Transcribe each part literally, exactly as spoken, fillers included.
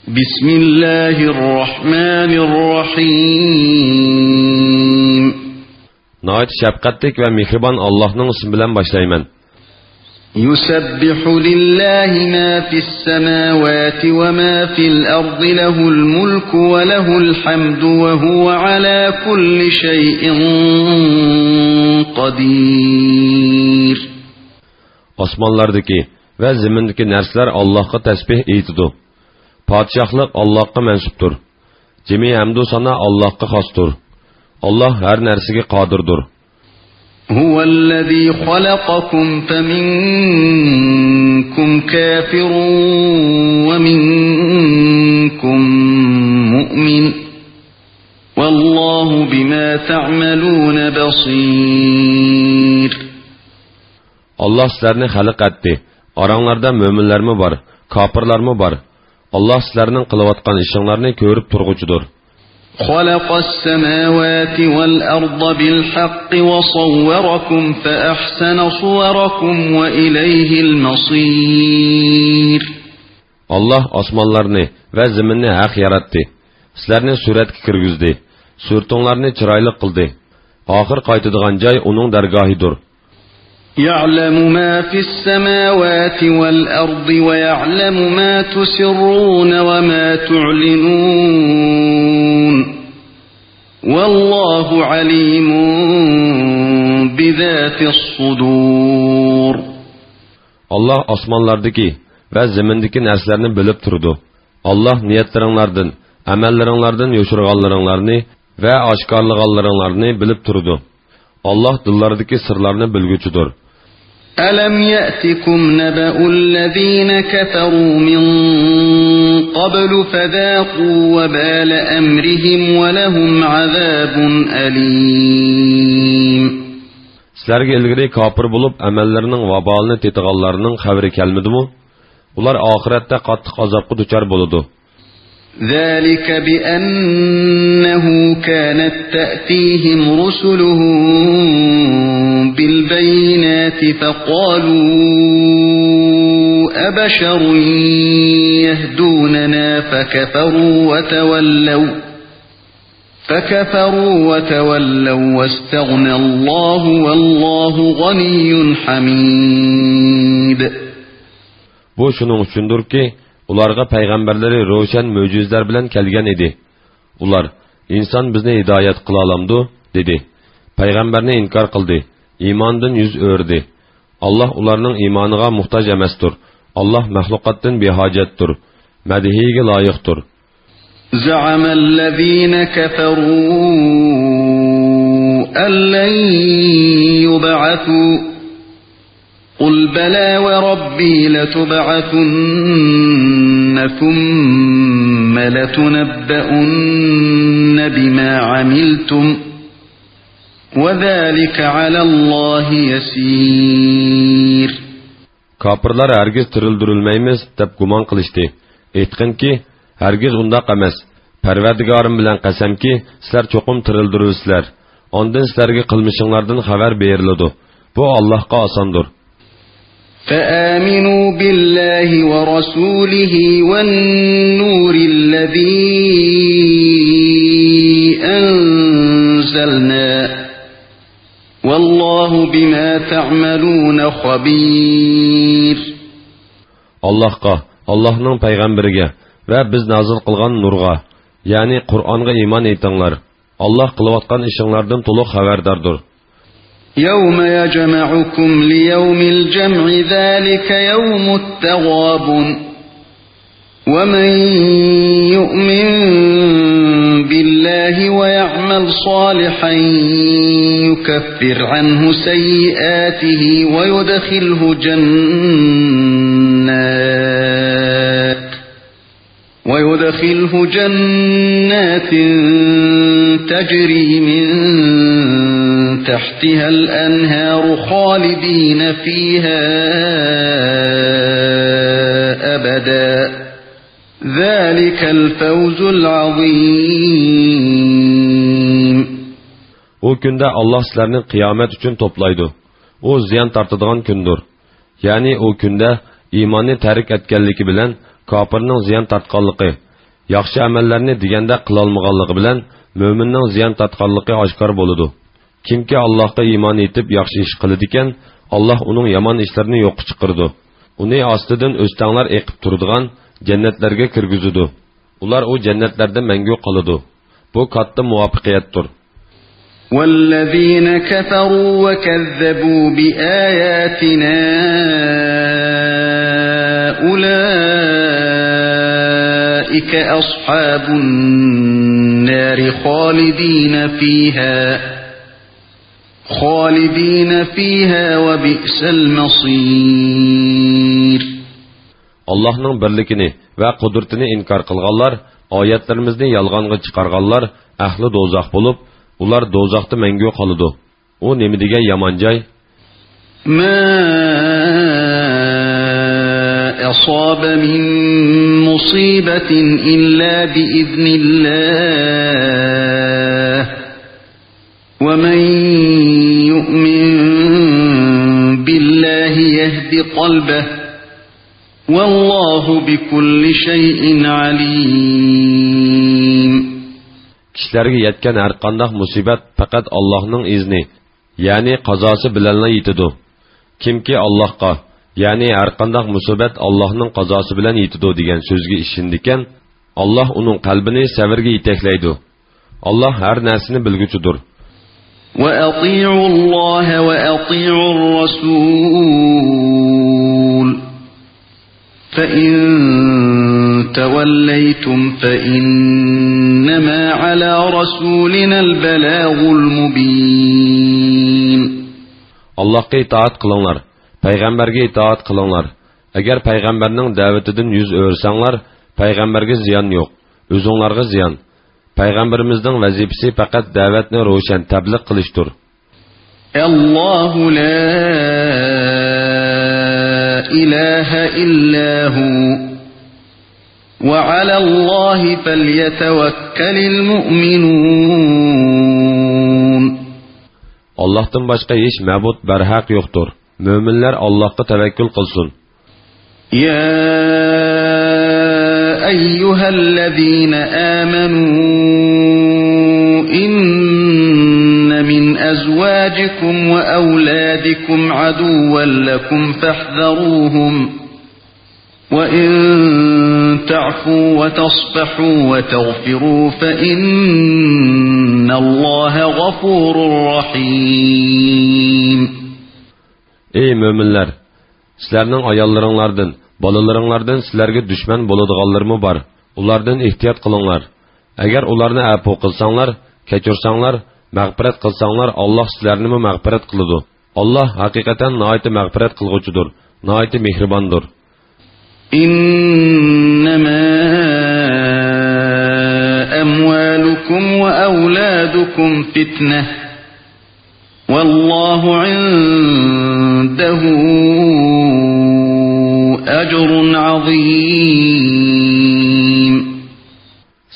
بسم الله الرحمن الرحيم. ناھايىتى شەپقەتلىك ۋە مېھرىبان ئاللاھنىڭ ئىسمى بىلەن باشلايمەن. يسبح لله ما في السماوات وما في الأرض له الملك وله الحمد وهو على كل شيء قدير. ئاسمانلاردىكى ۋە زېمىندىكى نەرسىلەر ئاللاھقا تەسبىھ ئېيتىدۇ. پادىشاھلىق ئاللاھقا مەنسۇپتۇر. جىمى ھەمدۇ سانا ئاللاھقا خاستۇر. ئاللاھ ھەر نەرسىگە قادىردۇر. هو الذي خلقكم فمنكم كافر ومنكم مؤمن والله بما تعملون بصير. ئاللاھ سىلەرنى خەلق ئەتتى. ئاراڭلاردا مۆمىنلەرمۇ بار، كاپىرلارمۇ بار. ئاللاھ سىلەرنىڭ قىلىۋاتقان ئىشىڭلارنى كۆرۈپ تۇرغۇچىدۇر. خلق السماوات والأرض بالحق وصوركم فأحسن صوركم وإليه المصير. ئاللاھ ئاسمانلارنى ۋە زېمىننى ھەق ياراتتى. سىلەرنى سۈرەتكە كىرگۈزدى. سۈرىتىڭلارنى چىرايلىق قىلدى. ئاخىر قايتىدىغان جاي ئۇنىڭ دەرگاھىدۇر. يعلم ما في السماوات والأرض ويعلم ما تسرون وما تعلنون. والله عليم بذات الصدور. ئاللاھ ئاسمانلاردىكى ۋە زېمىندىكى نەرسىلەرنى بىلىپ تۇرىدۇ. ئاللاھ نىيەتلىرىڭلاردىن، ئەمەللىرىڭلاردىن يوشۇرغانلىرىڭلارنى ۋە ئاشكارىلىغانلىرىڭلارنى بىلىپ تۇرىدۇ. ئاللاھ دىللاردىكى سىرلارنى بىلگۈچىدۇر. ألم يأتكم نبأ الذين كفروا من قبل فذاقوا وبال أمرهم ولهم عذاب أليم. سىلەرگە ئىلگىرى كاپىر بولۇپ، ئەمەللىرىنىڭ ۋابالىنى تېتىغانلارنىڭ خەۋىرى كەلمىدىمۇ؟ ئۇلار ئاخىرەتتە قاتتىق ئازابقا دۇچار بولىدۇ. ذلك بأنه كانت تأتيهم رسلهم بالبينات فقالوا أبشر يهدوننا فكفروا وتولوا فكفروا وتولوا واستغنى الله والله غني حميد. بۇ شۇنىڭ ئۈچۈندۇركى، ئۇلارغا پەيغەمبەرلىرى روشەن مۆجىزىلەر بىلەن كەلگەن ئىدى. ئۇلار، ئىنسان بىزنى ھىدايەت قىلالامدۇ؟ دېدى. پەيغەمبەرنى ئىنكار قىلدى، ئىماندىن يۈز ئۆرۈدى. ئاللاھ ئۇلارنىڭ ئىمانىغا موھتاج ئەمەستۇر. ئاللاھ مەخلۇقاتتىن بىھاجەتتۇر. مەدھىيىگە لايىقتۇر. زعم الذين كفروا أن لن يبعثوا قل بلى وربي لتبعثن ثم لتنبؤن بما عملتم وذلك على الله يسير. كاپىرلار ھەرگىز تىرىلدۈرۈلمەيمىز دەپ گۇمان قىلىشتى. ئېيتقىنكى، ھەرگىز ئۇنداق ئەمەس. پەرۋەردىگارىم بىلەن قەسەمكى، سىلەر چوقۇم تىرىلدۈرۈلىسىلەر. ئاندىن سىلەرگە قىلمىشىڭلاردىن خەۋەر بېرىلىدۇ. بۇ ئاللاھقا ئاساندۇر. فآمنوا بالله ورسوله والنور الذي أنزلنا والله بما تعملون خبير. ئاللاھقا، ئاللاھنىڭ پەيغەمبىرىگە ۋە بىز نازىل قىلغان نۇرغا، يەنى قۇرئانغا ئىمان ئېيتىڭلار. ئاللاھ قىلىۋاتقان ئىشىڭلاردىن تولۇق خەۋەرداردۇر. يوم يجمعكم ليوم الجمع ذلك يوم التغابن ومن يؤمن بالله ويعمل صالحا يكفر عنه سيئاته ويدخله جنات ويدخله جنات تجري من تحتها الأنهار خالدين فيها أبدا ذلك الفوز العظيم. ئۇ كۈندە ئاللاھ سىلەرنى قىيامەت ئۈچۈن توپلايدۇ. ئۇ زىيان تارتىدىغان كۈندۇر. يەنى ئۇ كۈندە ئىماننى تەرك ئەتكەنلىكى بىلەن كاپىرنىڭ زىيان تارتقانلىقى، ياخشى ئەمەللەرنى دېگەندەك قىلالمىغانلىقى بىلەن مۆمىننىڭ زىيان تارتقانلىقى ئاشكارا بولىدۇ. كىمكى ئاللاھقا ئىمان ئېيتىپ ياخشى ئىش قىلىدىكەن، ئاللاھ ئۇنىڭ يامان ئىشلىرىنى يوققا چىقىرىدۇ. ئۇنى ئاستىدىن ئۆستەڭلەر ئېقىپ تۇرىدىغان جەننەتلەرگە كىرگۈزىدۇ. ئۇلار ئۇ جەننەتلەردە مەڭگۈ قالىدۇ. بۇ كاتتا مۇۋەپپەقىيەتتۇر. والذين كفروا وكذبوا بآياتنا أولئك أصحاب النار خالدين فيها، خالدين فيها وبئس المصير. ئاللاھنىڭ بىرلىكىنى ۋە قۇدرىتىنى ئىنكار قىلغانلار، ئايەتلىرىمىزنى يالغانغا چىقارغانلار ئەھلى دوزاخ بولۇپ، ئۇلار دوزاختا مەڭگۈ قالىدۇ. ئۇ نېمە دېگەن يامان جاي! ما أصاب من مصيبة إلا بإذن الله، ومن يؤمن بالله يهد قلبه، والله بكل شيء عليم. كىشىلەرگە يەتكەن ھەرقانداق مۇسىبەت پەقەت ئاللاھنىڭ ئىزنى، يەنى قازاسى بىلەنلا يېتىدۇ. كىمكى ئاللاھقا، يەنى ھەرقانداق مۇسىبەت ئاللاھنىڭ قازاسى بىلەن يېتىدۇ دېگەن سۆزگە ئىشىنىدىكەن، ئاللاھ ئۇنىڭ قەلبىنى سەۋرگە يېتەكلەيدۇ. ئاللاھ ھەر نەرسىنى بىلگۈچىدۇر. وأطيعوا الله وأطيعوا الرسول، فإن توليتم فإنما على رسولنا البلاغ المبين. ئاللاھقا ئىتائەت قىلىڭلار، پەيغەمبەرگە ئىتائەت قىلىڭلار. ئەگەر پەيغەمبەرنىڭ دەۋىتىدىن يۈز ئۆرۈسەڭلار، پەيغەمبەرگە زىيان يوق، ئۆزۈڭلارغا زىيان. پەيغەمبىرىمىزنىڭ ۋەزىپىسى پەقەت دەۋەتنى روشەن تەبلىغ قىلىشتۇر. الله لا إله إلا هو، وعلى الله فليتوكل المؤمنون. ئاللاھتىن باشقا ھېچ مەبۇد بەرھەق يوقتۇر. مۆمىنلەر ئاللاھقا تەۋەككۈل قىلسۇن. يا أيها الذين آمنوا إن من أزواجكم وأولادكم عدوا لكم فاحذروهم، وإن تعفوا وتصفحوا وتغفروا فإن الله غفور رحيم. ئەي مۆمىنلەر! سىلەرنىڭ ئاياللىرىڭلاردىن، بالىلىرىڭلاردىن سىلەرگە دۈشمەن بولىدىغانلىرىمۇ بار. ئۇلاردىن ئېھتىيات قىلىڭلار. ئەگەر ئۇلارنى ئەپۇ قىلساڭلار، كەچۈرسەڭلار، مەغپىرەت قىلساڭلار، ئاللاھ سىلەرنىمۇ مەغپىرەت قىلىدۇ. ئاللاھ ھەقىقەتەن ناھايىتى مەغپىرەت قىلغۇچىدۇر، ناھايىتى مېھرىباندۇر. إنما أموالكم وأولادكم فتنة، والله عنده أجر عظيم.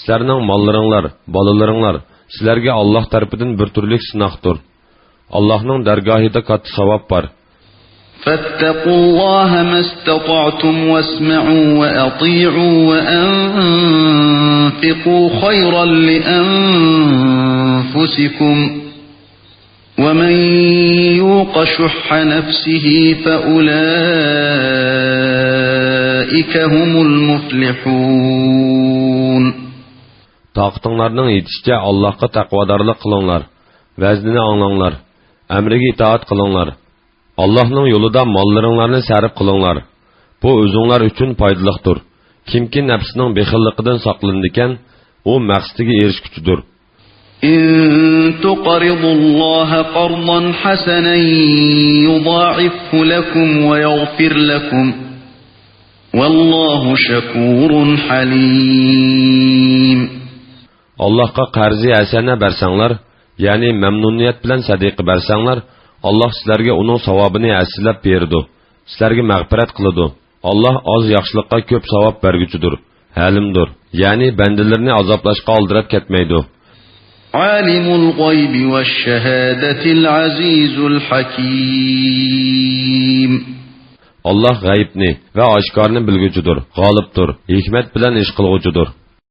سىلەرنىڭ ماللىرىڭلار، بالىلىرىڭلار سىلەرگە ئاللاھ تەرىپىدىن بىر تۈرلۈك سىناقتۇر. ئاللاھنىڭ دەرگاھىدا كاتتا ساۋاب بار. فاتقوا الله ما استطعتم واسمعوا وأطيعوا وأنفقوا خيرا لأنفسكم، ومن يوق شح نفسه فأولئك هم المفلحون. تاقىتىڭلارنىڭ يېتىشىچە ئاللاھقا تەقۋادارلىق قىلىڭلار، ۋەزنىنى ئاڭلاڭلار، ئەمرىگە ئىتائەت قىلىڭلار. ئاللاھنىڭ يولىدا ماللىرىڭلارنى سەرپ قىلىڭلار. بۇ ئۆزۈڭلار ئۈچۈن پايدىلىقتۇر. كىمكى نەپسىنىڭ بېخىللىقىدىن ساقلىنىدىكەن، ئۇ مەقسىتىگە ئېرىشكۈچىدۇر. إن تقرضوا الله قرضا حسنا يضاعفه لكم ويغفر لكم، والله شكور حليم. ئاللاھقا قەرزى ھەسەنە بەرسەڭلار، يەنى مەمنۇنىيەت بىلەن سەدىقە بەرسەڭلار، ئاللاھ سىلەرگە ئۇنىڭ ساۋابىنى ھەسسىلەپ بېرىدۇ، سىلەرگە مەغپىرەت قىلىدۇ. ئاللاھ ئاز ياخشىلىققا كۆپ ساۋاب بەرگۈچىدۇر، ھەلىمدۇر، يەنى بەندىلىرىنى ئازابلاشقا ئالدىراپ كەتمەيدۇ. عالم الغيب والشهادة العزيز الحكيم. ئاللاھ غەيىبنى ۋە ئاشكارىنى بىلگۈچىدۇر، غالىبتۇر، ھېكمەت بىلەن ئىش قىلغۇچىدۇر.